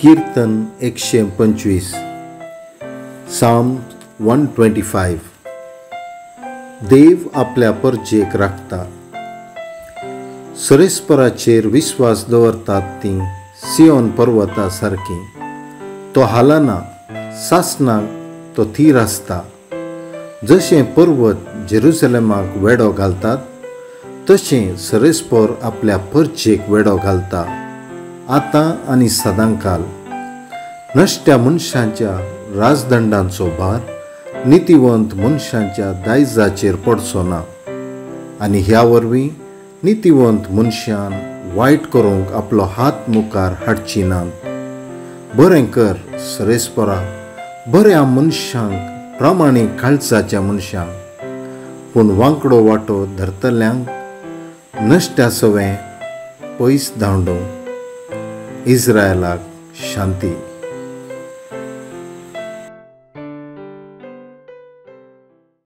कीर्तन 125, Psalm 125. देव आपल्या परजेक राखता. सरेस्पराचेर विस्वास दवरतात ती सियोन पर्वता सारकी. तो हालना, सासनाक तो थीर आसता. जशें पर्वत जेरुसलेमाक वेडो घालतात तशें सरेस्पर आपल्या परजेक वेडो घालता, आतां आनी सदांकाल. नश्ट्या मनशांच्या राजदंडांचो भार नितिवंत मनशांच्या दायजाचेर पडचो ना, आनी ह्या वरवीं नितिवंत मनशान वायट करूंक आपलो हात मुखार हाडची नात. बरें कर सरेस्परा, बऱ्या मनशांक, प्रामाणीक काळजाच्या मनशांक, पूण वांकडो वांटो धरतल्यांक नश्ट्या सवें पयस धांवडूं. इस्रायलाक शांती.